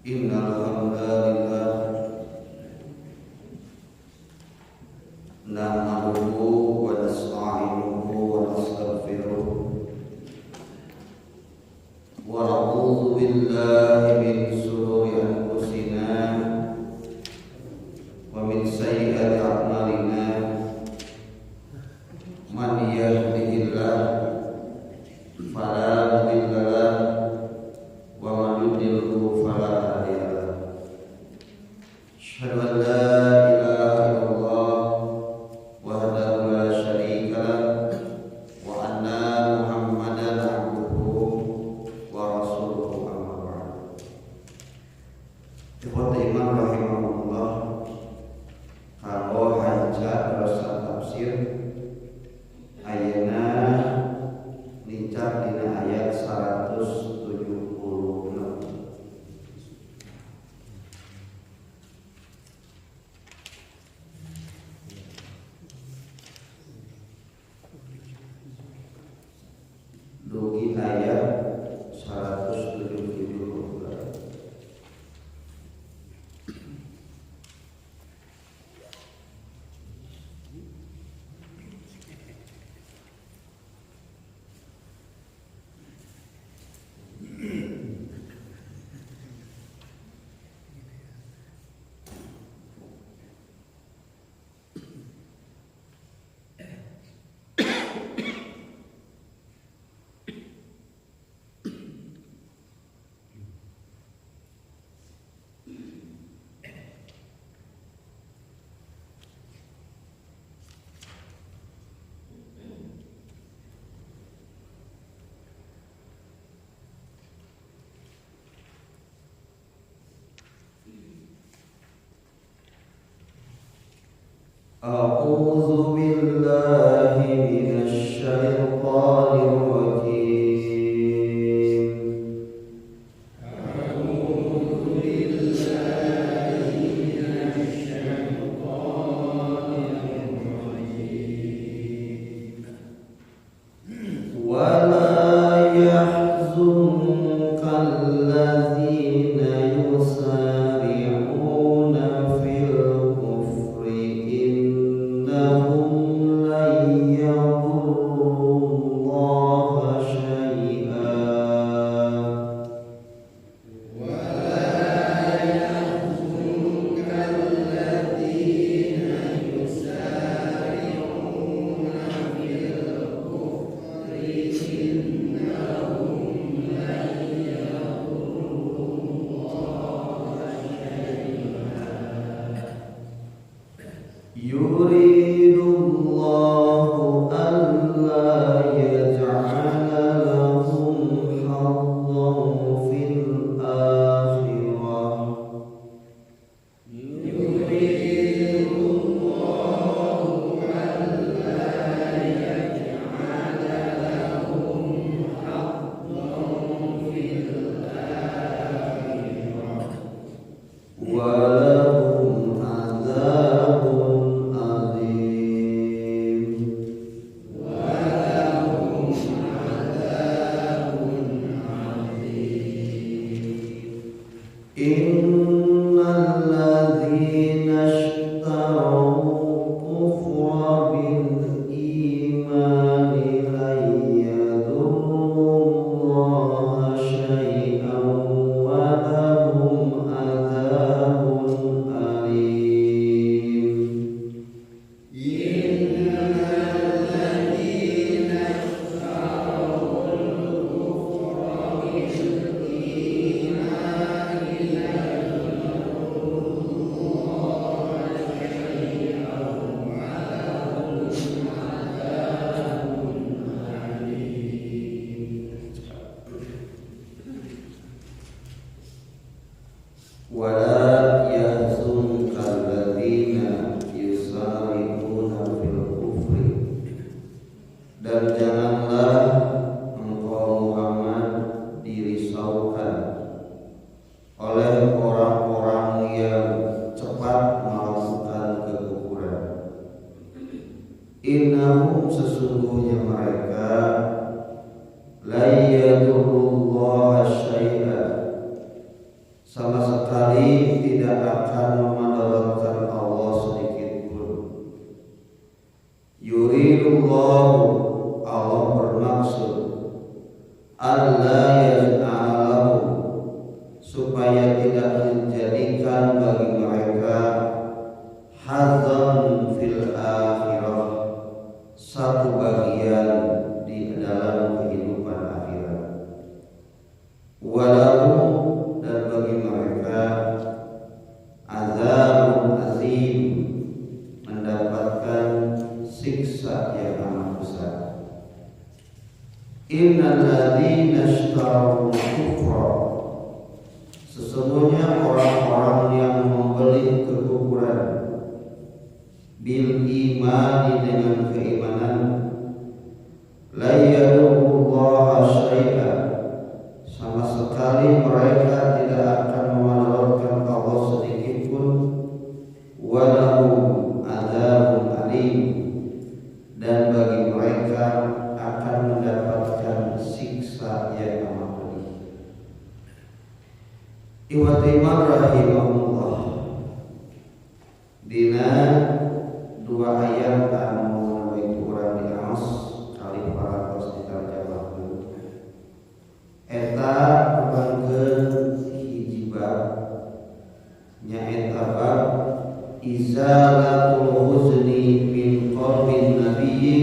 Innal hamdalillah nahmaduhu wa nasta'inuhu wa nastaghfiruh wa na'udzu billahi min shururi anfusina wa min sayyiati a'malina. Man yahdihillahu fala mudilla lahu wa man yudlilhu fala hadiya lahu. Asyhadu an la ilaha illallah wahdahu la syarika lahu wa anna Muhammadan abduhu wa rasuluhu, amma ba'd. Ikhwata iman rahimakumullah, kanggo hanca rasa tafsir ayeuna nincak dina ayat 176. Dugi ayat 177. A'udzu billahi minasy syaithanir rajim. A'udzu billahi minasy syaithanir rajim. Wa la yahzunka alladzina yusari'una fil kufri innahum lan yadurrullaha syai'a. Wa la yahzunka alladzina yusari'una fil kufri innahum lan yadurrullaha syai'a. Yuridullahu alla yaj'ala lahum haddan fil akhirah. Yuridullahu alla yaj'ala lahum haddan fil akhirah. Wa lahum adzabun adzim. Wa lahum adzabun adzim. Innal ladzina ishtaraw kufra bil imani lan yadurrullaha syai'an wa lahum adzabun alim. Innal ladzina ishtarawul kufra bil imani lan yadurrullaha syai'an wa lahum adzabun alim. Wa la yahzunka alladzina yusari'una fil kufri. Dan janganlah engkau Muhammad dirisaukan oleh orang-orang yang cepat melakukan kekufuran. Innahum, sesungguhnya mereka, la yadurrullaha syai'a, sama sekali Allah yaj'alahu, supaya tidak menjadikan bagi mereka hadzan fil akhirah, satu bagian di dalam kehidupan akhirat. Walau, dan bagi mereka azabun azim, mendapatkan siksa yang amat besar. Innal ladzina ishtaraw kufra, sesungguhnya orang-orang yang membeli kekufuran, bil imani, dengan keimanan, la yadurullaha syai'a, sama sekali mereka tidak akan memudaratkan Allah sedikit pun, walahum adzabun alim, dan bagi mereka akan mendapatkan siksa yang amat pedih. Ikhwat iman rahimahumullah, dina dua ayat anu itu urang diaos kali parantos ditarjamahkeun eta ngembangkeun hiji bab, nyaeta bab izalatul huzni min qalbin nabiyyi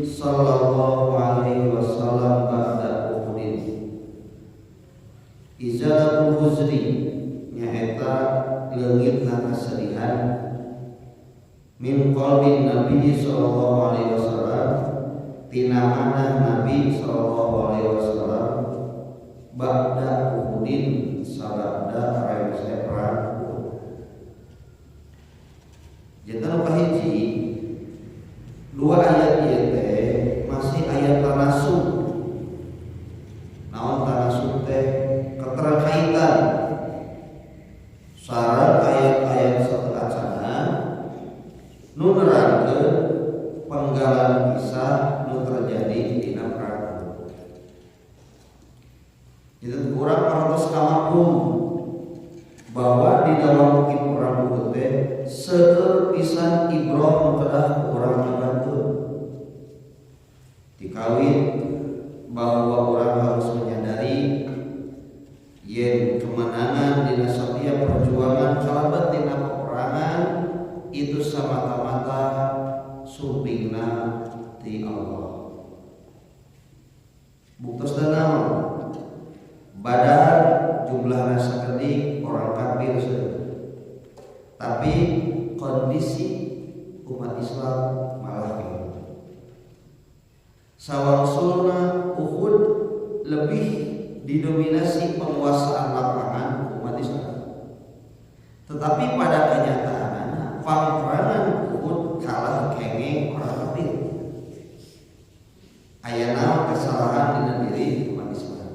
sallallahu alaihi wasallam ba'da Uhudin. Izalatul huzni nyaeta leungitna kesedihan min qalbin nabi sallallahu alaihi wasallam, tina manah nabi sallallahu alaihi wasallam, ba'da Uhudin, sabada rengse perang Uhud. Janten kahiji dua ayat ieu teh masih ayat tanasub. Naon tanasub teh? Keterkaitan sareng ayat-ayat sateuacanna nu nerangkeun penggalan kisah nu terjadi dina perang Uhud. Jadi urang parantos kamaklum bahwa di dalam mungkin perang Uhud teh seueur pisan ibroh nu kedah ku urang dibantu. Dikawit bahwa orang harus menyadari yen kemenangan dina setiap perjuangan kalebet dina peperangan itu semata-mata sumpingna ti Allah. Buktos naon? Badar jumlahna sakedik, orang kafir seueur. Tapi kondisi umat Islam malah gitu. Sawangsulna Uhud lebih didominasi penguasaan lapangan umat Islam. Tetapi pada kenyataannya pangperangan Uhud kalah kenging orang kafir. Aya naon kesalahan dina diri umat Islam.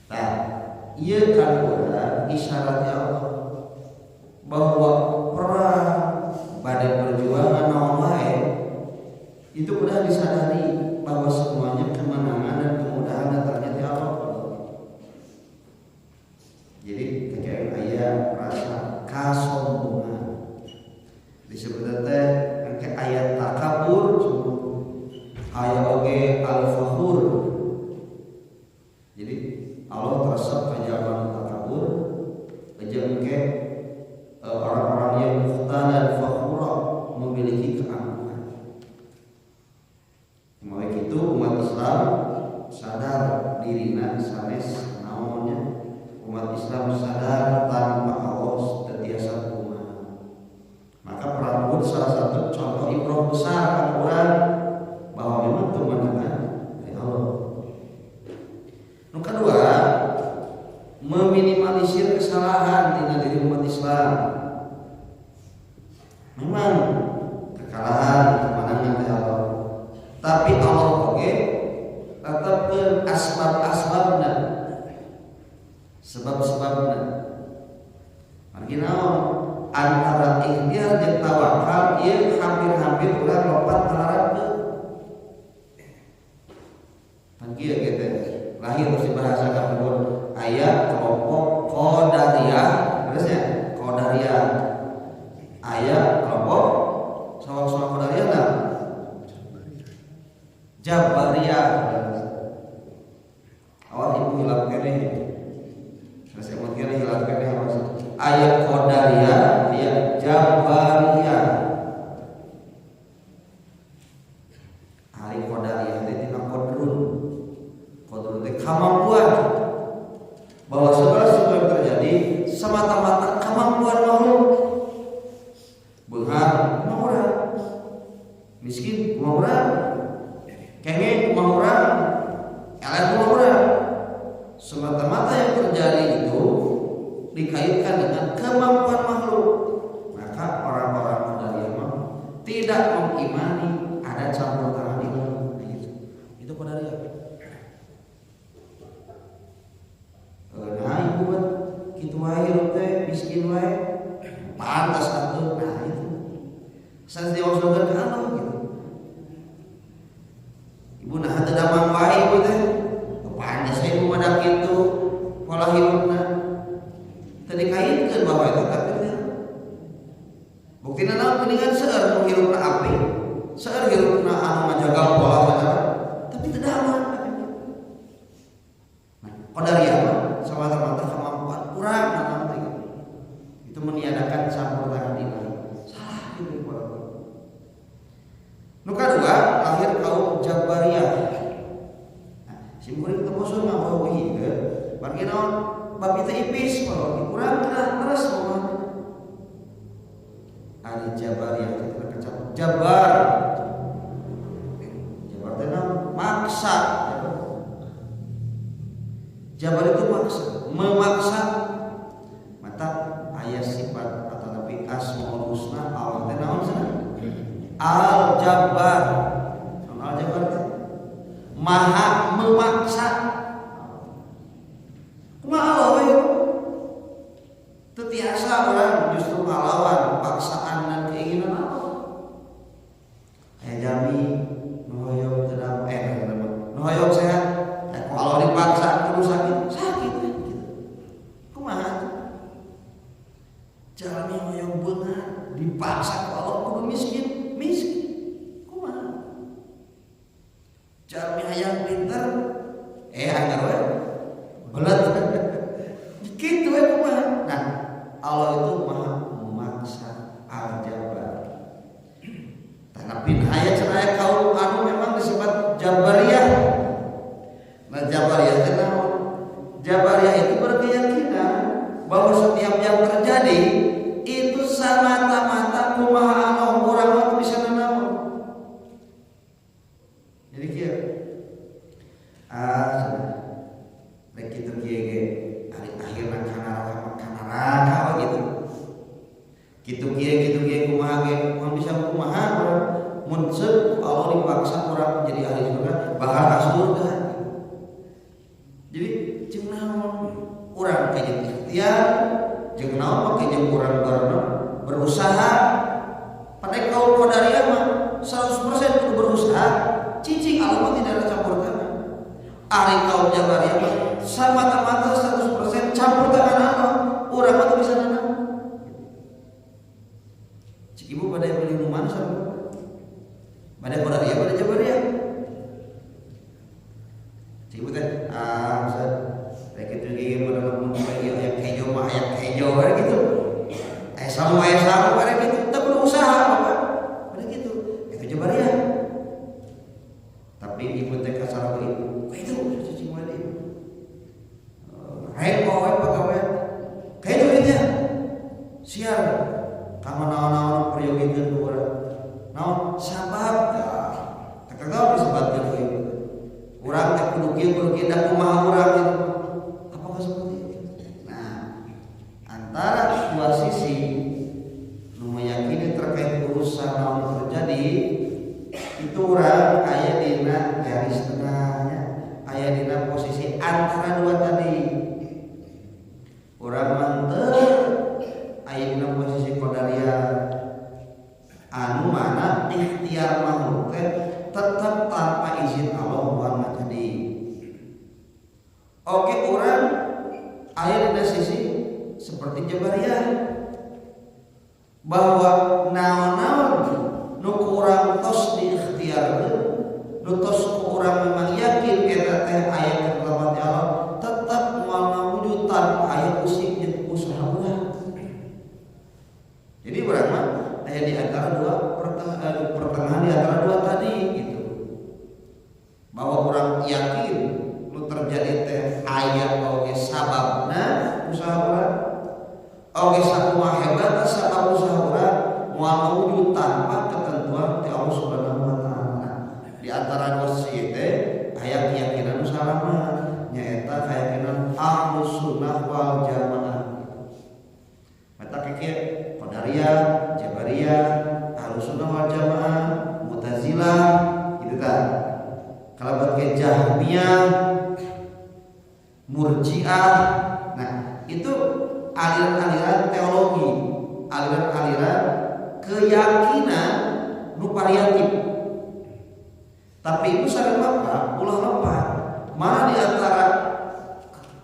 Nah, ieu kan urang isyaratnya Allah bahwa perang pada perjuangan naon wae itu udah disadari bahwa semuanya kemenangan dan kemudahan datangnya di Allah. Jadi ketika aya rasa kasombongan disebut teh engke ayat takabur, aya oge al-fakhur. Jadi Allah teresep ka jalma takabur jeung engke orang-orang yang mukhtalan fakhura, memiliki keangkuhan. Mau itu umat Islam sadar dirina sanes naonnya, umat Islam sadar tanpa Allah teu tiasa kumaha. Maka perang Uhud salah satu contoh ibroh besar kan urang bahwa memang kemenangan dari Allah. Nu kedua, meminimalisir kesalahan dina diri umat Islam. Memang kekalahan, kemenangan dari Allah. Tapi Allah oge tetepkeun asbab-asbabna. Sebab-sebabna. Margi naon? Antara ikhtiar jeung tawakal ieu hampir-hampir urang lompat kalarapkeun. Pan kieu kieu. Lahir mesti bahasa kapungkur aya kelompok Qadariyah, terus ya Qadariyah. Aya kelompok sawang-sawang Qadariyah nah Jabariyah. Kemampuan bahwa segala sesuatu yang terjadi semata-mata kemampuan makhluk. Beunghar kumaha urang, miskin kumaha urang, kenging kumaha urang, eleh kumaha urang. Semata-mata yang terjadi itu dikaitkan dengan kemampuan makhluk. Maka orang-orang Qadariyah mah tidak mengimani ada campur tangan ilahi. Nah, gitu. Itu Qadariyah. Nah, ibu mah kitu wae hirup teh miskin wae. Pantas atuh. Nah, itu. Sanes diwasulkeun ka Allah gitu. Ibu nah teu damang wae ibu teh. Pantas ibu mah da kitu pola hirupna. Teu dikaitkeun bahwa itu takdirnya. Buktina naon geuningan seueur nu hirupna apik, seueur hirupna anu ngajaga pola segala, tapi teu damang. Nah, Qadariyah mah semata-mata kemampuan urang naon teh gitu. Itu meniadakan campur tangan ilahi. Salah gitu pola. Nu kadua lahir kaum Jabariyah. Nah, sim kuring teu bosen ngabawi ge. Margi naon? Bab itu ipis kalau kurang kena terus ngomong. Ari Jabariyah itu terkecap Jabar. Jabar teh naon? Maksa. Jabar itu maksa, memaksa. Mata aya sifat atau tapi asmaul husna Allah teh naon cenah? Al Jabbar. Naon Al Jabbar teh? Maha memaksa. Kumaha Allah we? Teu tiasa urang justru ngalawan paksaan dan keinginan Allah. Aya jalmi nu hoyong teu nu hoyong sehat, ku Allah dipaksa kudu sakit, sakit we gitu. Kumaha tuh? Jalmi hoyong beunghar dipaksa ku Allah kudu miskin, miskin. Kumaha? Jalmi hayang pinter, anggar we belet. Kitu we kumaha? Nah, Allah itu maha memaksa, al-jabbar. Tapi aya cenah aya kaum anu memang disebut Jabariyah. Nah, Jabariyah teh naon? Jabariyah itu berkeyakinan bahwa setiap yang terjadi itu semata-mata kumaha Allah, urang mah teu bisa nanaon. Jadi kieu. Ah, rek kitu kieu ge ari akhirna ka neraka mah ka neraka we gitu. Kitu kieu kitu kieu kumaha ge moal bisa kumaha urang mun seuk Allah dipaksa urang menjadi ahli surga bakal ka surga. Jadi jeung naon urang teh jeung ikhtiar, jeung naon make jeung urang berusaha. Pada kaum Qadariyah mah 100% kudu berusaha, cicing Allah mah tidak ada campur tangan. Ari kaum Jabariyah mah semata-mata 100% campur tangan Allah, urang mah teu bisa nanaon. Cik ibu pada yang milih nu mana sama? Pada Qadariyah pada Jabariyah? Cik ibu teh ah Ustaz, rek kitu ge mun mun aya kejo mah aya kejo we gitu. Aya samu aya samu pada gitu, teu perlu usaha Bapak. Pada gitu. Itu Jabariyah. Tapi ibu teh kasar ke ibu. Kayak itu cicing wae deui. Rek we pagawean. Kayak itu nya. Siar ka naon-naon peryogekeun ku urang. Naon sabab tah kagak disebatkeun ku ibu. Urang teh kudu kieu kudu kieu da kumaha urang gitu. Apakah seperti itu? Nah, antara dua sisi nu meyakini terkait urusan naon terjadi itu urang aya dina garis tengahnya, aya dina posisi antara dua tadi. Urang mantep aya dina posisi Qadariyah anu mana ikhtiar makhluk teh tetap tanpa izin Allah moal jadi. Oke, urang aya dina sisi seperti Jabariyah bahwa naon-naon nu ku urang tos diikhtiarkeun, nu tos ku urang memang yakin eta teh aya ketetapan ti Allah, tetap moal ngawujud tanpa aya usik jeung usaha urang. Jadi urang mah aya di antara dua pertengahan di antara dua tadi gitu. Bahwa urang yakin nu terjadi salamat nyaeta keyakinan Ahlus Sunnah wal Jamaah. Mata kieu Qadariyah, Jabariyah, Ahlus Sunnah wal Jamaah, Mu'tazilah gitu tah. Kalabat ke Jahmiyah, Murji'ah. Nah, itu aliran-aliran teologi, aliran-aliran keyakinan nu variatif. Tapi ibu sareng bapak ulah lepat. Mana di antara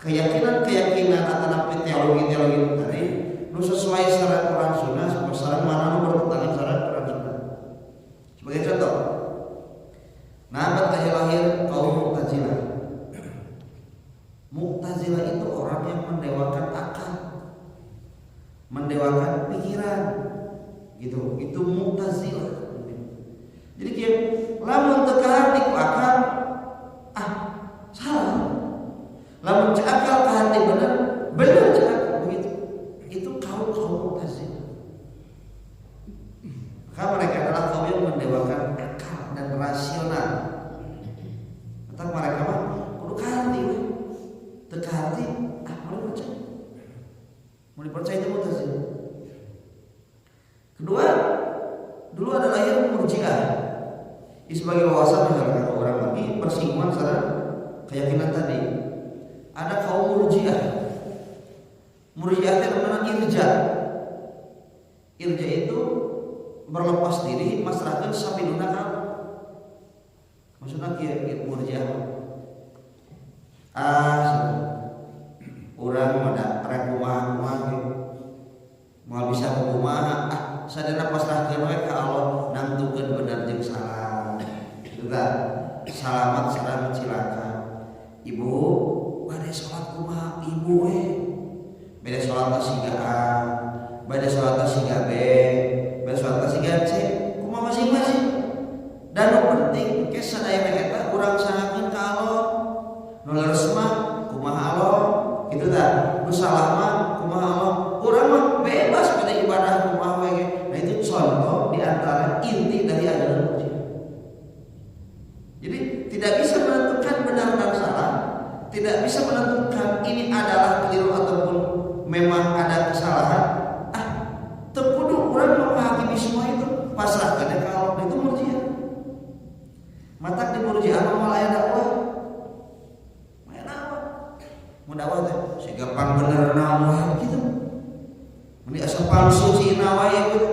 keyakinan-keyakinan atau teologi-teologi tadi nu sesuai sareng Quran Sunnah, sareng mana nu bertentangan sareng Quran Sunnah. Sebagai contoh, nah lahir kaum Mu'tazilah. Mu'tazilah itu orang yang mendewakan akal, mendewakan pikiran, gitu. Itu Mu'tazilah. Jadi kieu lamun teu kaharti ku akal, ah salah. Lamun cek akal kaharti bener, bener cek akal begitu. Itu kaum kaum Mu'tazilah. Maka mereka adalah kaum yang mendewakan akal dan rasional. Atau mereka mah kudu kaharti we. Teu kaharti ah moal percaya. Moal dipercaya itu Mu'tazilah. Kedua, dulu ada lahir Murji'ah. Ini sebagai wawasan misalnya kalau orang lagi persinggungan secara keyakinan tadi. Ada kaum Murji'ah. Murji'ah itu namanya irja. Irja itu berlepas diri masrahkeun sabiluna ka. Maksudna kieu Murji'ah. Ah, urang mah da rek kumaha-kumaha ge. Moal bisa kumaha, ah sadayana pasrahkeun we ka Allah nangtukeun bener jeung salah. Gitu tah. Salamat sareng cilaka. Ibu, bade salat kumaha ibu we? Bade salat siga A, bade salat siga B, bade salat siga C, kumaha masing-masing. Dan nu penting ke sadayana eta urang sanggakeun ka Allah. Nu leres mah kumaha Allah, gitu tah. Nu salah mah kumaha Allah. Urang mah bebas pada ibadah kumaha we. Nah itu contoh di antara inti dari ajaran Murji'ah. Jadi tidak bisa menentukan benar dan salah, tidak bisa menentukan ini adalah keliru ataupun memang ada kesalahan. Ah, teu kudu urang menghakimi semua itu, pasrahkan ka Allah. Itu Murji'ah. Matak di Murji'ah mah moal aya dakwah. Moal dakwah. Mun dakwah teh siga pang bener wae gitu. Mun asa pang suci wae gitu.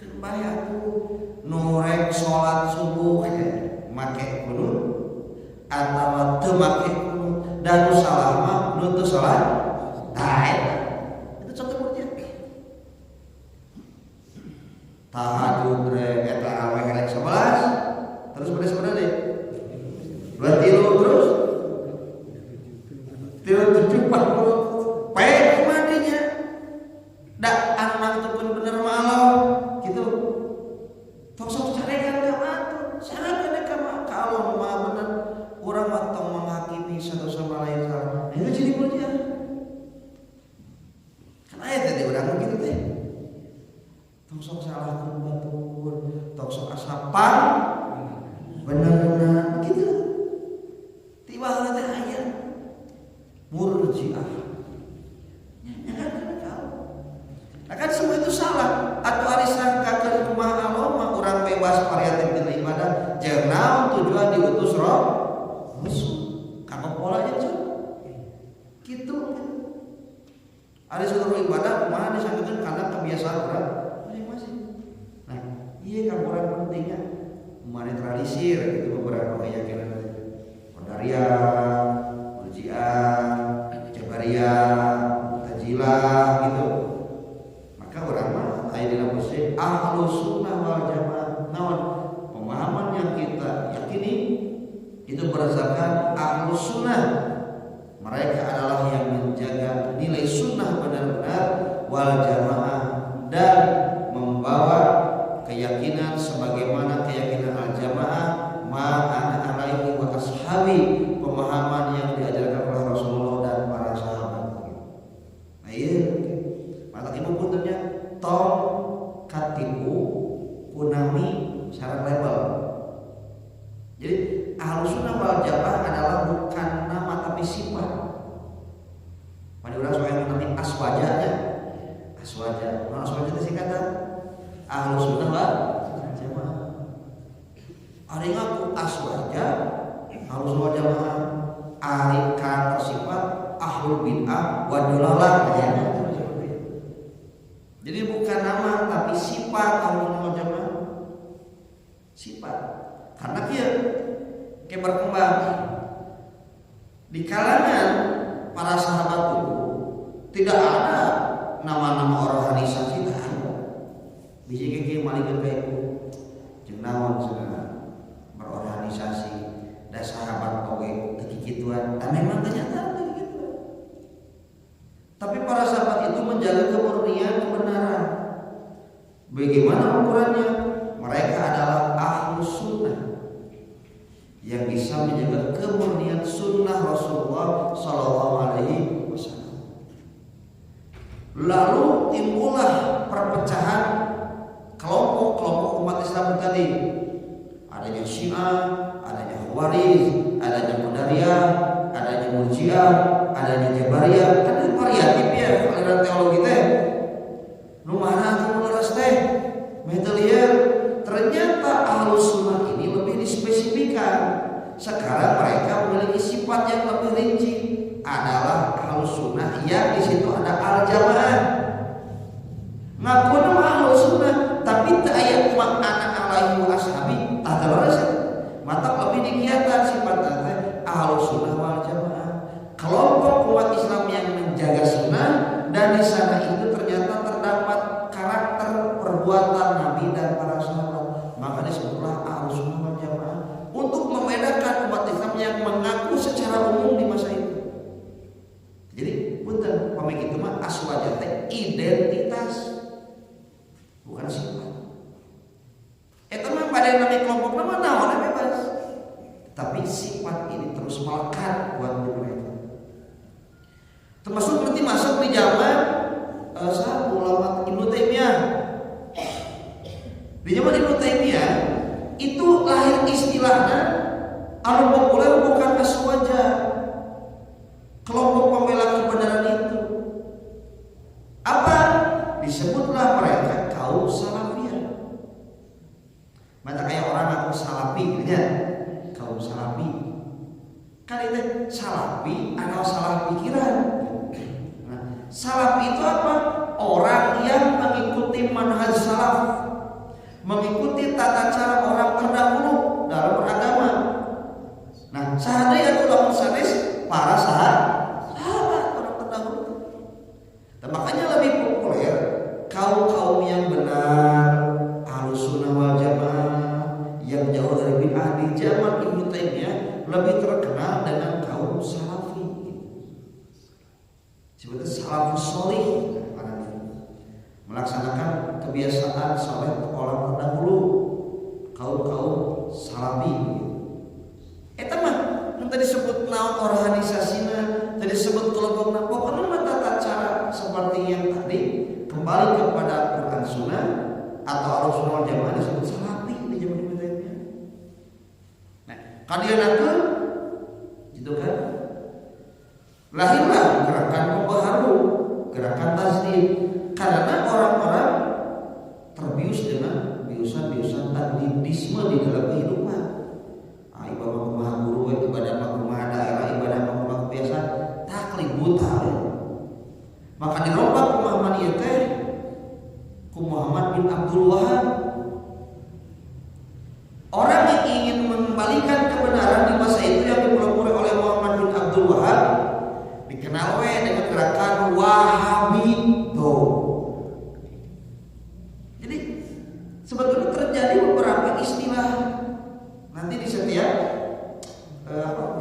Kan bae atuh nu rek salat subuh make kunut atawa teu make kunut dan nu salah mah nu teu salat. Tah eta. Itu contoh Murji'ah. Tahajud rek eta awe rek 11 terus pada sebenarnya deh. Dua tilu terus tilu tujuh empat puluh pae mandinya da anu nangtukeun bener mah Allah gitu. Tong sok carekan ka batur, carekan ka ka Allah nu maha bener. Urang mah tong menghakimi satu sama lain salah. Nah, itu jadi Murji'ah. Kan aya teh urang gitu teh. Tong sok salahkeun batur, tong sok asa pang bener gitu. Tiba heula teh aya Murji'ah. Ya kan kau. Nah kan semua itu salah. Atau ari sangkakeun kumaha Allah mah urang bebas variatif dina ibadah. Jeung naon tujuan diutus roh musuh. Kanggo polanya cuy. Gitu. Ada seluruh ibadah kumaha disangkakeun karena kebiasaan orang masing-masing. Nah, iya kan orang pentingnya menetralisir gitu beberapa keyakinan Qadariyah, Murji'ah, Jabariyah, Mu'tazilah gitu. Maka urang mah aya dina posisi Ahlus Sunnah wal Jamaah. Naon pemahaman yang kita yakini itu berdasarkan Ahlus Sunnah. Mereka adalah yang menjaga nilai sunnah benar-benar wal jamaah dan membawa keyakinan sebagaimana keyakinan al jamaah ma ana alaihi wa ashabi, pemahaman yang diajarkan oleh Rasulullah dan para sahabat. Nah iya, mata ibu puntennya tong katipu kunami sareng label. Jadi Ahlus Sunnah wal Jamaah adalah ahlul bid'ah wa dhalalah ya. Jadi bukan nama tapi sifat ahlus sunnah wal jamaah. Sifat. Karena kieu ke berkembang di kalangan para sahabat itu tidak ada nama-nama organisasi, tak ada. Bisa kieu malikeun ka ibu. Jeung naon cenah berorganisasi da sahabat oge teu kikituan. Ah memang ternyata teu kikituan. Tapi para sahabat itu menjaga kemurnian kebenaran. Bagaimana ukurannya? Mereka adalah ahlus sunnah yang bisa menjaga kemurnian sunnah Rasulullah Shallallahu Alaihi Wasallam. Lalu timbullah perpecahan kelompok-kelompok umat Islam tadi. Adanya Syiah, adanya Khawarij, adanya Qadariyah, adanya Murji'ah, adanya Jabariyah. Kan itu variatif ya aliran teologi teh. Nu mana atuh nu leres teh? Meh teu lieur. Ternyata ahlus sunnah ini lebih dispesifikan. Sekarang mereka memiliki sifat yang lebih rinci. Adalah ahlus sunnah yang di situ ada al jamaah. Ngaku nama ahlus sunnah, tapi teu aya ma ana alaihi wa ashabi, tah teu leres. Mata lebih dikiatan sifatna teh ahlus sunnah wal jamaah. Kelompok umat Islam yang menjaga sunnah dan di sana itu ternyata terdapat karakter perbuatan Nabi dan para sahabat. Maka disebutlah ahlus sunnah wal jamaah untuk membedakan umat Islam yang mengaku secara umum di masa itu. Jadi punten pamit itu mah aswaja teh identitas bukan sifat. Eta mah pada nami kelompok nama naon bebas. Tapi sifat ini terus melekat buat mereka. Termasuk berarti masuk di zaman ulama Ibnu Taimiyah. Di zaman Ibnu Taimiyah itu lahir istilahnya anu populer bukan aswaja, kelompok pembela kebenaran itu. Apa? Disebutlah mereka kaum salafiyah. Mata kayak orang ngaku salafi gitu ya. Kaum salafi. Kan itu salafi atau salah pikiran. Nah, salafi itu apa? Orang yang mengikuti manhaj salaf, mengikuti tata cara orang terdahulu dalam beragama. Nah, saha itu lamun sanes para sahabat orang terdahulu. Dan makanya lebih populer kaum-kaum yang benar, ahlus sunnah wal jamaah, yang jauh dari bid'ah di zaman Ibnu Taimiyah lebih terkenal dengan kaum salafi. Sebetulnya salafus solih melaksanakan kebiasaan soleh orang terdahulu, kaum-kaum salafi. Eta mah nu tadi disebut naon organisasina, tadi disebut kelompokna, pokoknya mah tata cara seperti yang tadi kembali kepada Quran Sunnah atau Ahlus Sunnah wal Jamaah disebut salafi di zaman Ibnu Taimiyah. Nah, kadieu gitu kan? Lahirlah gerakan pembaharu, gerakan tajdid karena orang-orang terbius dengan biusan-biusan tajdidisme di dalam kehidupan. Ah, ibadah kumaha guru, ibadah kumaha daerah, ibadah kumaha kebiasaan, taklid buta. Maka dirombak pemahaman ieu teh ku Muhammad bin Abdul Wahab. Orang yang ingin mengembalikan kebenaran di masa itu yang dipelopori oleh Muhammad bin Abdul Wahab dikenal we dengan gerakan Wahabi tuh. Jadi sebetulnya terjadi beberapa istilah nanti di setiap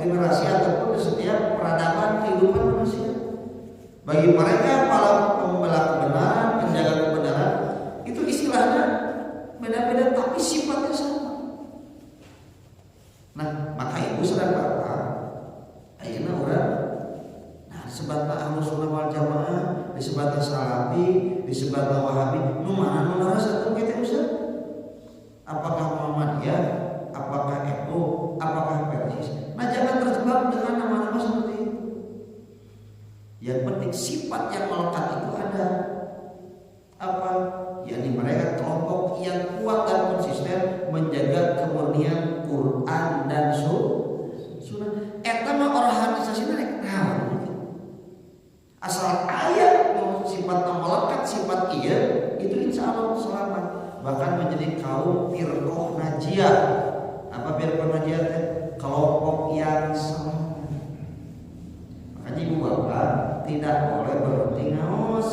generasi ataupun di setiap peradaban kehidupan manusia. Bagi mereka para pembela kebenaran, penjaga kebenaran, itu istilahnya beda-beda tapi sifatnya sama. Nah, maka ibu sedang bapak, ayeuna urang nah disebutna ahlus sunnah wal jamaah, disebutna salafi, disebutna wahabi, nu mana nu leres atuh kitu Ustaz? Apakah Muhammadiyah, apakah NU, apakah Persis? Nah, jangan terjebak dengan nama-nama seperti itu. Yang penting sifat yang melekat itu ada. Apa? Yakni mereka kelompok yang kuat dan konsisten menjaga kemurnian Quran dan sunnah. Eta mah organisasina rek naon? bahkan menjadi kaum firqah najiyah. Apa firqah najiyah teh? Kelompok yang selamat. Makanya ibu bapak tidak boleh berhenti ngaos,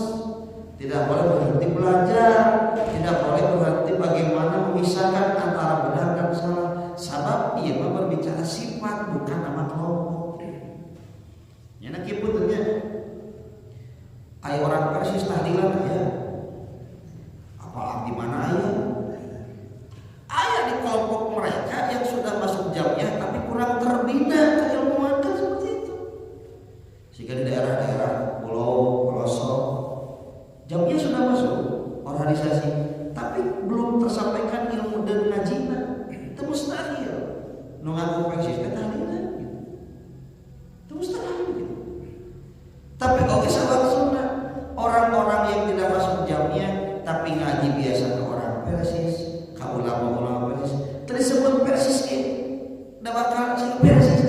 tidak boleh berhenti belajar, tidak boleh berhenti bagaimana memisahkan antara benar dan salah. Sebab ia mah berbicara sifat bukan nama kelompok. Ya nak ieu puntennya. Aya orang Persis tahlilan aya. Apalagi di mana aya? Aya di kelompok mereka yang sudah masuk jamiah tapi kurang terbina keilmuan kan seperti itu. Sehingga di daerah-daerah pulau, pelosok, jamiah sudah masuk organisasi, tapi belum tersampaikan ilmu dan ngajina. Itu mustahil. Nu ngaku Persis teh tahlilan gitu. Itu mustahil gitu. Tapi oke sahabat sunnah, orang-orang yang tidak masuk jamiah tapi ngaji biasa ke orang Persis, ke ulama-ulama Persis, tersebut Persis ge da bakal sing Persis.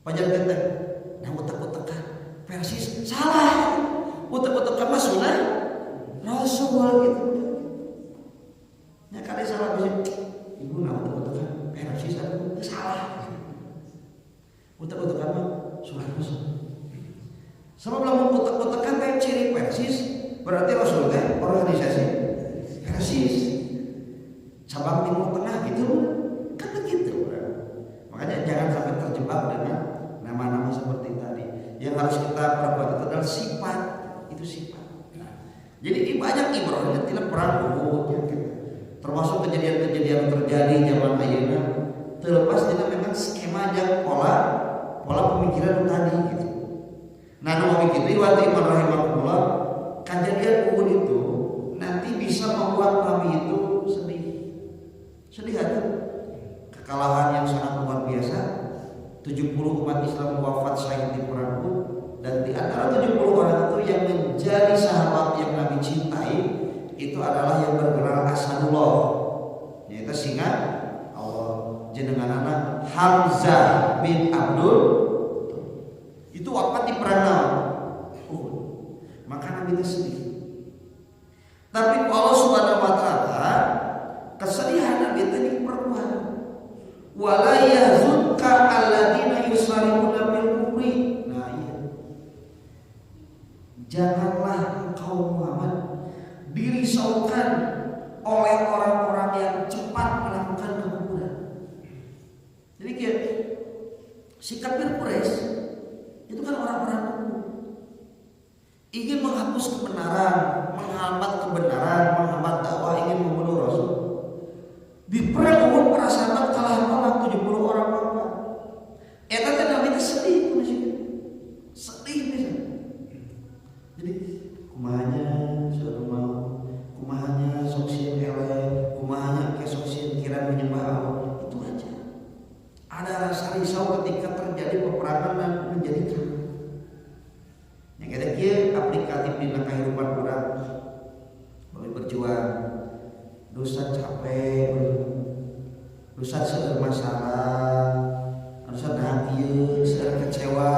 Pajar teh nah utek-utekan Persis salah. Utek-utekan mah sunnah Rasul gitu. Ya kali salah bisa ibu nah utek-utekan Persis atuh salah. Utek-utekan mah sunnah Rasul. Sebab lamun utek-utekan teh ciri Persis berarti Rasul teh organisasi Persis. Cabang Timur Tengah gitu kan begitu. Makanya jangan sampai terjebak dengan nama-nama seperti tadi. Yang harus kita perbuat itu adalah sifat, itu sifat. Nah, jadi banyak ibrahnya tidak perang Uhud ya, gitu. Termasuk kejadian-kejadian terjadi zaman ayeuna terlepas tidak memang skema yang pola pola pemikiran tadi gitu. Nah, nu begitu ikhwati iman rahimakumullah, kejadian Uhud itu nanti bisa membuat Nabi itu sedih. Sedih hati. Kekalahan yang sangat luar biasa. 70 umat Islam wafat syahid di perang Uhud dan di antara 70 orang itu yang menjadi sahabat yang Nabi cintai itu adalah yang bergelar Asadullah, yaitu singa Allah jenenganana Hamzah bin Abdul itu wafat di perang Uhud. Maka Nabi itu sedih. Tapi Allah Subhanahu wa taala kesedihan Nabi itu diperkuat. Wala yahzunka alladzina yusari'una fil kufri. Nah, iya. Janganlah engkau Muhammad dirisaukan oleh orang-orang yang cepat melakukan kekufuran. Jadi kayak si kafir Quraisy itu kan orang-orang kufur. Ingin menghapus kebenaran, menghambat kebenaran, menghambat dakwah, ingin membunuh Rasul. Di perang Uhud para sahabat kalah malah 70 orang wafat. Eta teh Nabi teh sedih maksudnya. Sedih bisa. Jadi kumahanya sudah mau, kumahanya sok sieun eleh, kumahanya ke sok sieun kira menyembah Allah. Itu aja. Ada rasa risau ketika terjadi peperangan dan menjadi kalah. Yang kita kieu aplikatif dina kehidupan urang. Bagi berjuang, dosa capek, dosa seueur masalah, dosa nah kieu, seueur kecewa.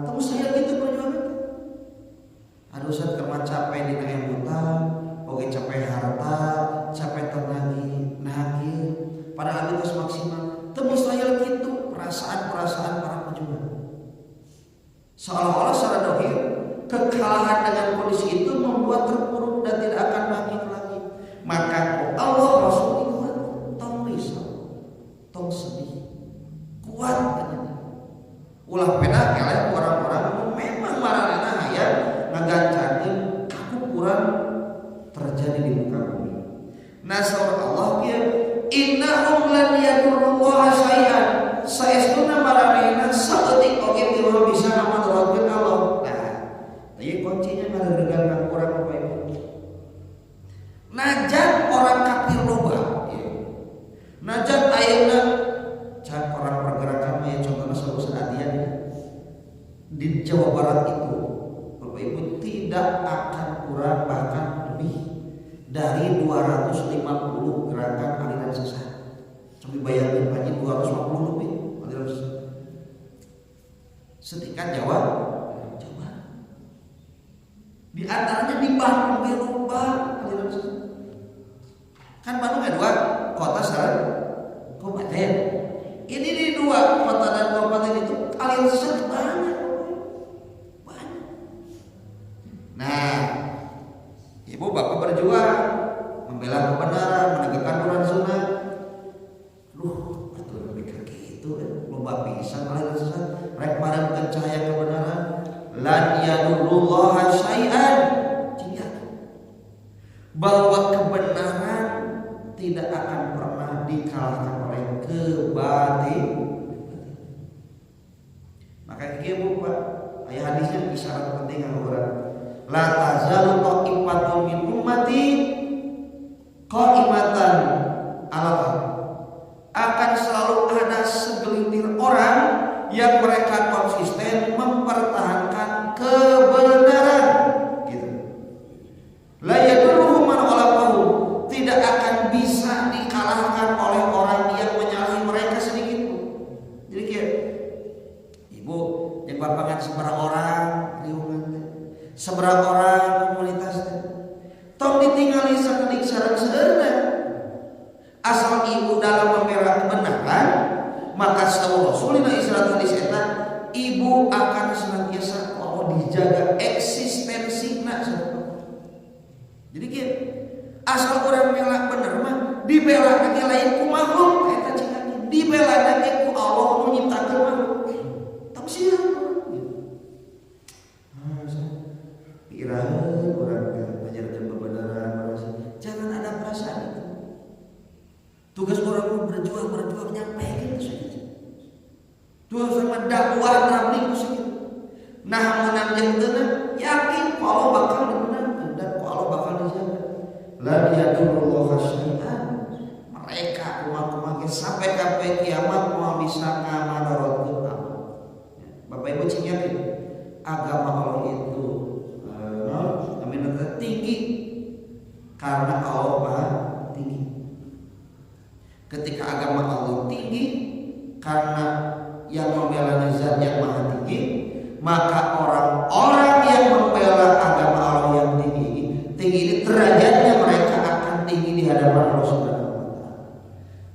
Terus saya gitu perjuangan. Ada dosa keur capek dina emutan, oge capek harta, capek tenaga, nah kieu. Padahal itu maksimal. Terus saya gitu perasaan-perasaan para pejuang. Seolah-olah secara dohir kekalahan dengan kondisi itu membuat terpuruk dan tidak akan bangkit lagi. Maka Allah Rasul kuat, tong risau, tong sedih, kuat katanya. Ulah peda eleh orang-orang memang maranehna hayang ngagancankeun kakufuran terjadi di muka bumi. Nah, saur Allah kieu, innahum lan yadurrullaha syai'an. Saestuna maranehna saeutik oge teu bisa ngamudaratkeun Allah. Nah, ieu kuncinya ngareregan ka urang Bapak Ibu. Najan orang kafir loba, ya. Najan ayeuna can orang pergerakan mah ya contohnya selalu adian ya. Di Jawa Barat itu Bapak Ibu tidak akan kurang bahkan lebih dari 250 gerakan aliran sesat. Coba bayangin aja 250 lebih aliran sesat. Setingkat Jawa, Jawa. Di antaranya di Bandung loba aliran sesat. Kan Bandung ada dua kota sareng kabupaten. Ini di dua kota dan kabupaten itu aliran sesat banyak, banyak. Nah, ibu bapak berjuang membela kebenaran, menegakkan Quran Sunnah. Duh, atuh mikir gitu, loba pisan aliran sesat, rek madamkeun cahaya kebenaran. Lan yadurrullaha syai'an. Bahwa kebenaran tidak akan pernah dikalahkan oleh kebatilan. Maka kieu Bu Pak, aya hadisnya isyarat penting anu urang. La tazalu ta'ifatun min ummati qa'imatan 'alal haq. Akan selalu ada segelintir orang yang mereka konsisten mempertahankan kebenaran gitu. La yadurruhum man khalafahum, tidak akan bisa dikalahkan oleh orang yang menyalahi mereka sedikit pun. Jadi kayak ibu yang bapak kan seberapa orang riungan teh, seberapa orang komunitas teh. Tong ditinggali sakedik sareng seueurna. Asal ibu dalam membela kebenaran, maka saur Rasulullah isyarat hadis eta, ibu akan senantiasa Allah dijaga eksistensinya. Jadi kieu, asal orang bela bener mah dibela ge lain ku makhluk eta cing dibela ge ku Allah nu nyiptakeun makhluk. Tong sieun. Ah, piiraheun urang teh ngajarkeun kebenaran merasa. Jangan ada perasaan itu. Tugas orang mah berjuang berjuang nyampaikan saja. Tugas sama dakwah tabligh saja. Nah menang jeung teu yakin ku Allah bakal dimenangkan dan ku Allah bakal dijaga. La yadurrullaha syai'an. Mereka kumaha-kumaha sampai ka kiamat moal bisa ngamadorotkeun Allah. Bapak Ibu cing yakin agama Allah itu tinggi karena Allah Maha tinggi. Ketika agama Allah tinggi karena yang membela zat yang maha tinggi, maka orang-orang yang membela agama Allah yang tinggi ini, tinggi ini derajatnya mereka akan tinggi di hadapan Allah Subhanahu wa taala.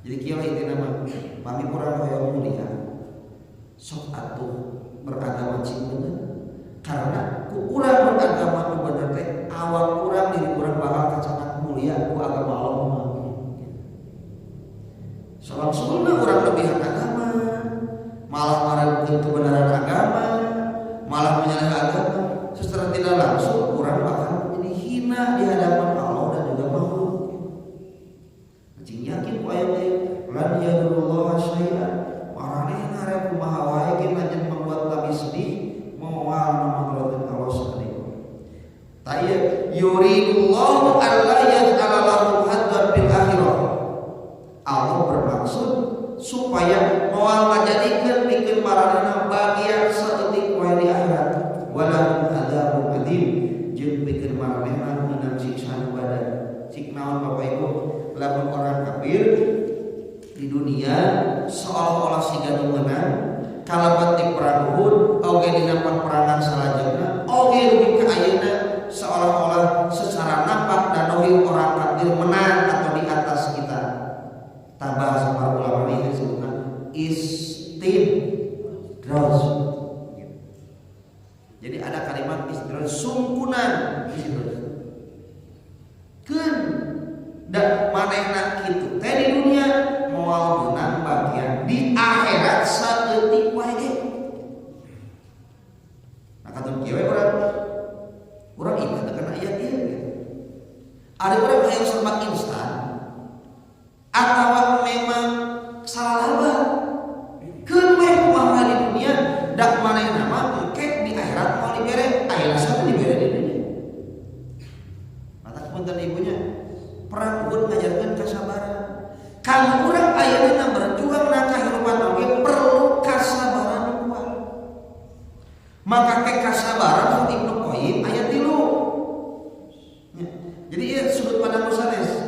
Jadi kieu intina mah, pami urang hoyong mulia, sok atuh beragama cing bener. Karena ku urang beragama nu bener teh awak urang diri urang bakal kacanak mulia ku agama Allah mah. Selangsungna urang lebihan agama, malah marahkeun kebenaran agama, malah menyalahi agama, secara tidak langsung urang bakal menjadi hina di hadapan Allah dan juga makhluk. Cing yakin ku aya teh lan yadurrullaha syai'an. Maranehna rek kumaha wae ge najan membuat Nabi sedih moal ngamadorotkeun Allah sakedik. Ta ieu yuridullahu alla yaj'ala lahum haddan fil akhirah. Allah bermaksud supaya moal ngajadikeun pikeun maranehna bagian saeutik wae di akhirat, walahum adzabun adzim, jeung pikeun maranehna meunang siksa nu badan. Cik naon Bapak Ibu, lamun orang kafir di dunia seolah-olah siga nu meunang kalabat di perang Uhud oge dina peperangan salajengna oge dugi ka ayeuna seolah-olah secara nampak dan dohir orang kafir menang atau di atas kita. Tambah para ulama ini disebutnya istidraj. Jadi ada kalimat istidraj sungkunan istidraj. Keun da manehna kitu teh di dunia moal meunang bagian di akhirat saeutik wae ge. Nah katun kieu we urang urang ibadah kana ayat ieu gitu. Ada orang hayang serba instan atau memang salah laba keun we kumaha di dunia dak manehna mah engke di akhirat moal dibere ayeuna sampe dibere di dunia. Mata punten ibunya perang Uhud ngajarkeun kesabaran. Kalau urang ayeuna berjuang na kahirupan oge perlu kasabaran nu kuat. Maka ke kasabaran Ibnu Qayyim ayat 3. Ya. Jadi ieu sudut pandang sanes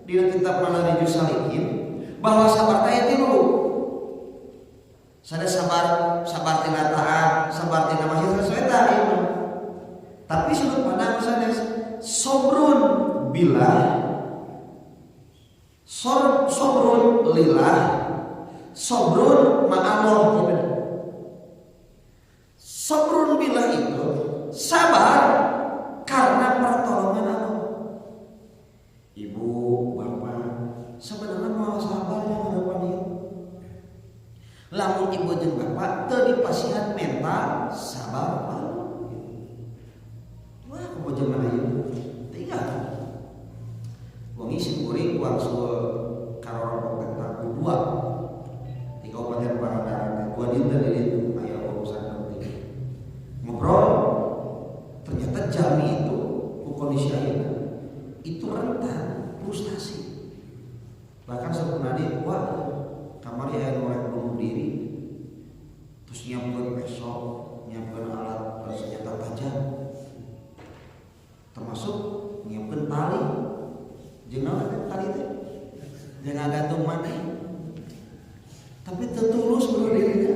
di kitab Madarijus Salikin bahwa sabar teh ayat 3. Sada sabar, sabar tina taat, sabar tina maksiat sesuai eta ieu mah. Tapi sudut pandang sanes sobrun billah Sobrun lillah, sobrun ma'allah. Sobrun billah itu sabar karena pertolongan Allah. Ibu, bapak, sebenarnya mau sabar yang harapan itu. Lamun ibu jeung bapak teu dipasihan mental sabar mah. Wah, kumaha zaman ayeuna? Tinggal. Wengi sim kuring wangsul karorompok teh dua di Kabupaten Pangandaran, dua dinten di ditu aya urusan penting. Ngobrol, ternyata jalmi itu ku kondisi ayeuna itu rentan frustasi. Bahkan sebenarnya wah kamari aya nu rek bunuh diri terus nyiapkeun peso, nyiapkeun alat senjata tajam, termasuk nyiapkeun tali. Jeung naon teh tali teh? Jangan gantung maneh. Tapi teu tulus bunuh dirinya.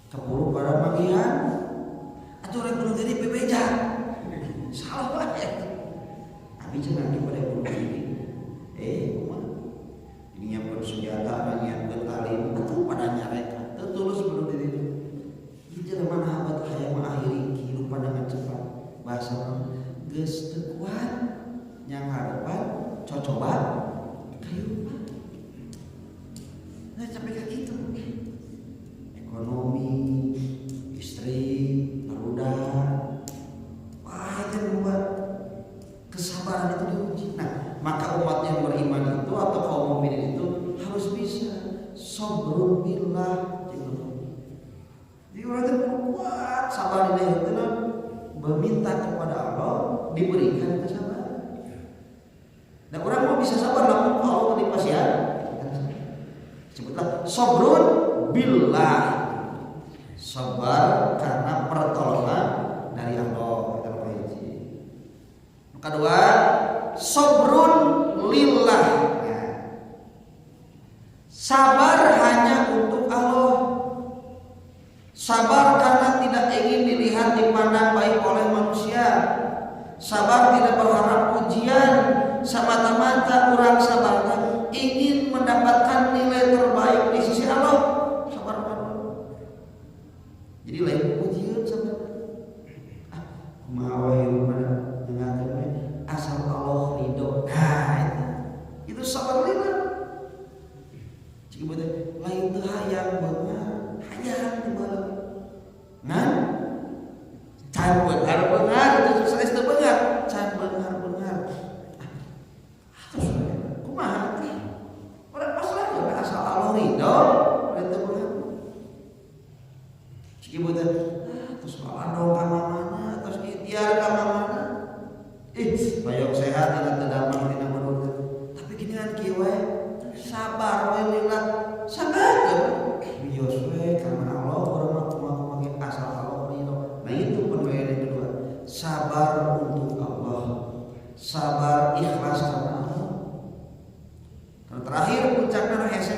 Keburu pada manggihan atuh rek bunuh diri bebeja. Salah banget. Abi cenah ge pada bunuh diri. Kumaha? Ini nyiapkeun senjata, nyiapkeun tali, atuh pada nyareka. Teu tulus bunuh diri. Ieu jelema mah hayang mengakhiri kehidupan dengan cepat. Bahasa geus teu kuat yang harapan cocoba kehidupan. Nah, sampai kayak gitu. Ekonomi, istri, barudak. Wah, itu yang membuat kesabaran itu diuji. Nah, maka umat yang beriman itu atau kaum mukminin itu harus bisa sabrun billah. Jadi orang itu kuat sabar di itu meminta kepada Allah diberikan kesabaran. Nah, orang mau bisa sabar lamun Allah di pasihan. Sebutlah sabrun billah. Sabar karena pertolongan dari Allah. Kita hiji. Kedua, sabrun lillah. Ya. Sabar hanya untuk Allah. Sabar karena tidak ingin dilihat dipandang baik oleh manusia. Sabar tidak berharap pujian, semata-mata kurang sabar ingin mendapatkan nilai terbaik di sisi Allah. Sabar mana? Jadi lain pujian sabar. Ah, kumaha wae mana dengarkeun asal Allah ridho. Nah, itu sabar lillah. Jika betul lain teu hayang beunghar, hayang teu baheula. Ngan can beunghar beunghar itu sanes teu beunghar, can beunghar beunghar. Ah, terus kumaha teh? Urang pasrah we asal Allah ridho, lain teu beunghar. Jika betul ah terus balandong ka mana, terus ikhtiar ka mana. Ih, hoyong sehat dina teu damang dina menurut. Tapi gini kan kieu we, sabar we lillah. Sabar bios we karena Allah urang mah kumaha ge asal Allah ridho. Nah, itu penilaian yang kedua. Sabar untuk Allah. Sabar ikhlas karena Allah. Dan terakhir puncaknya nu hese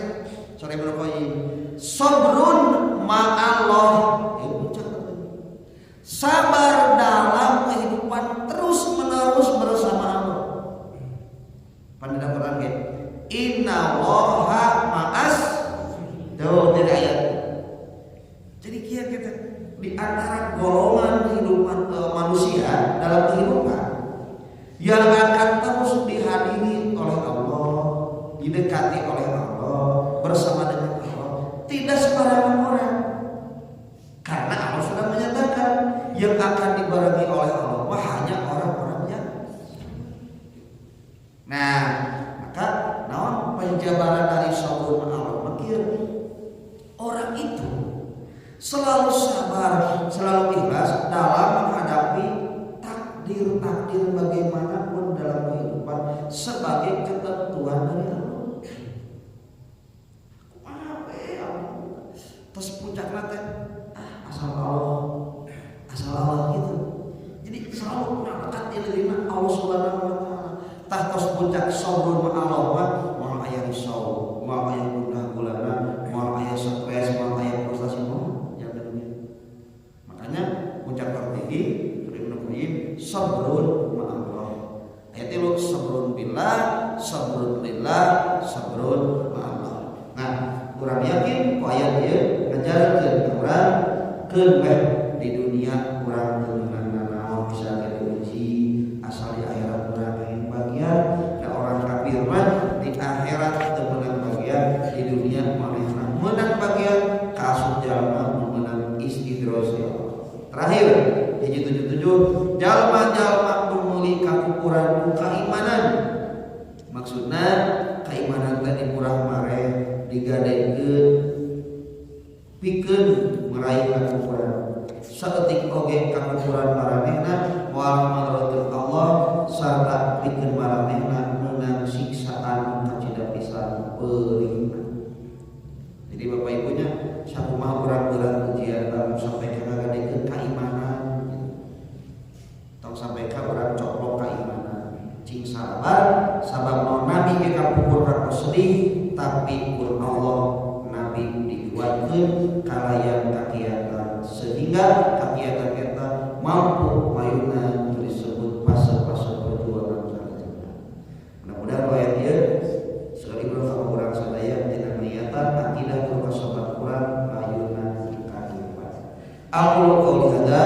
sore Ibnu Qayyim. Sabrun ma'allah. Itu puncak. Sabar dalam kehidupan terus menerus bersama Allah. Pandai Quran ge. Innallaha ma'as. Tuh tidak ayat. Jadi kia kita di antara golongan kehidupan manusia dalam kehidupan yang akan terus dihadiri oleh Allah, didekati oleh Allah, bersama dengan Allah, tidak sembarangan orang. Karena Allah sudah menyatakan yang akan dibarengi oleh Allah mah hanya orang-orang yang. Nah, maka naon penjabaran dari sabrun Allah makir orang itu selalu sabar, selalu ikhlas dalam menghadapi takdir-takdir bagaimanapun dalam kehidupan sebagai ketentuan dari Allah. Kumaha we Allah. Terus puncakna teh ah asal Allah, asal Allah gitu. Jadi selalu kurang dekat di Allah Subhanahu wa taala. Tah tos puncak sabrun ma Allah mah moal aya risau, moal aya gundah gulana, moal aya stres, moal aya frustasi moal jalan dunia. Makanya puncak tertinggi dari Ibnu Qayyim sabrun ma Allah. Ayat itu sabrun billah, sabrun lillah, Ngajarkeun ka urang keun weh di dunia urang teu meunang nanaon bisa ge diuji asal di akhirat urang hayang bagian. Da orang kafir mah di akhirat teu meunang bagian, di dunia manehna meunang bagian kaasup jalma nu meunang istidroj ya Allah. Terakhir hiji 77 jalma-jalma nu meuli kakufuran ku kaimanan. Maksudna kaimanan teh murah mareh digadekeun pikeun meraih kakufuran. Saeutik oge kakufuran maranehna moal madratul Allah sarta pikeun maranehna meunang siksaan kacida pisan peurihna. Jadi bapak ibunya sakumaha urang berat ujian lamun sampai ka ngagadekeun kaimanan. Tong sampai ka urang coplok kaimanan. Cing sabar sabab naon nabi ge kapungkur ka sedih tapi kur Allah nabi dikuatkeun kalayan kakiatan sehingga kakiatan eta mampu mayuna disebut fase-fase perjuangan salajengna. Mudah-mudahan ayat ieu sekali urang ka urang sadaya tina niatan akidah kudu kasobat urang mayuna kahirupan. Aqulu qauli hadza.